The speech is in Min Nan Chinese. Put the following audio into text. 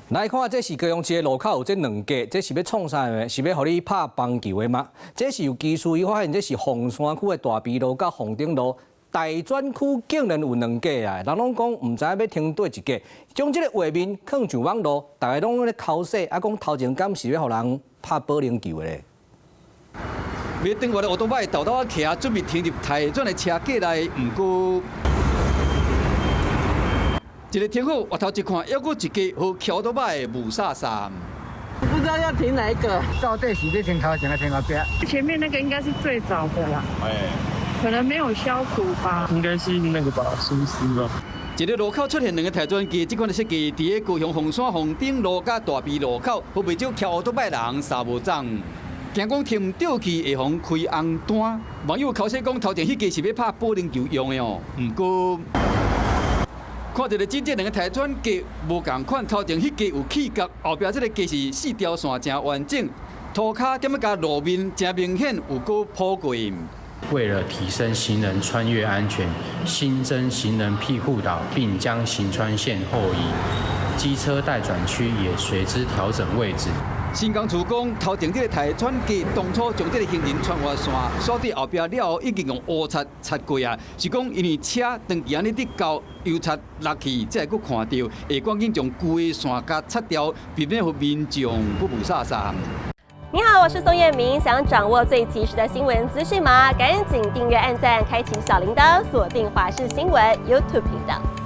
來看，這是高雄市的路口有這兩架，這是欲創啥的？是欲予你拍棒球的嗎？這是有技師伊發現，這是鳳山區的大埤路佮鳳頂路，待轉區竟然有兩架啊！人攏講毋知影欲停佗一架，將這個畫面放上網路，大家攏咧剾洗，啊講頭前敢是欲予人拍保齡球的咧？袂長，我的歐多擺沓沓仔徛，準備停入待轉的車過來，毋過，一个停好，回頭一看，猶閣一架予騎歐多擺的霧煞煞。不知道要停哪一個？到底是欲停頭前還是停後壁？前面那個應該是最早的啦，可能沒有消除吧。應該是那個吧，疏失吧。一个路口出現兩个待轉機，這款的設計佇咧高雄鳳山鳳頂路佮大埤路口，予袂少騎歐多擺人捎無鬃。驚講停毋著去會予人開紅單。網友剾洗講，頭前彼架是欲拍保齡球用的哦，毋過，看著這這兩个待轉機無仝款，頭前彼架有起角，後壁這个架是四條線誠完整，塗跤點仔佮路面誠明顯有閣鋪過。為了提升行人穿越安全，新增行人庇護島，並將行穿線後移，機車待轉區也隨之調整位置。新港處講，頭前這个待轉機當初將這个行人穿越線鎖佇後壁了後，已經用烏漆漆過啊。是講因為車長期按呢滴到油漆落去，才會閣看著，會趕緊將舊的線共擦掉，避免予民眾閣霧煞煞。你好，我是宋彥明，想掌握最及時的新聞資訊嗎？趕緊訂閱、按讚、開啟小鈴鐺，鎖定華視新聞 YouTube 頻道。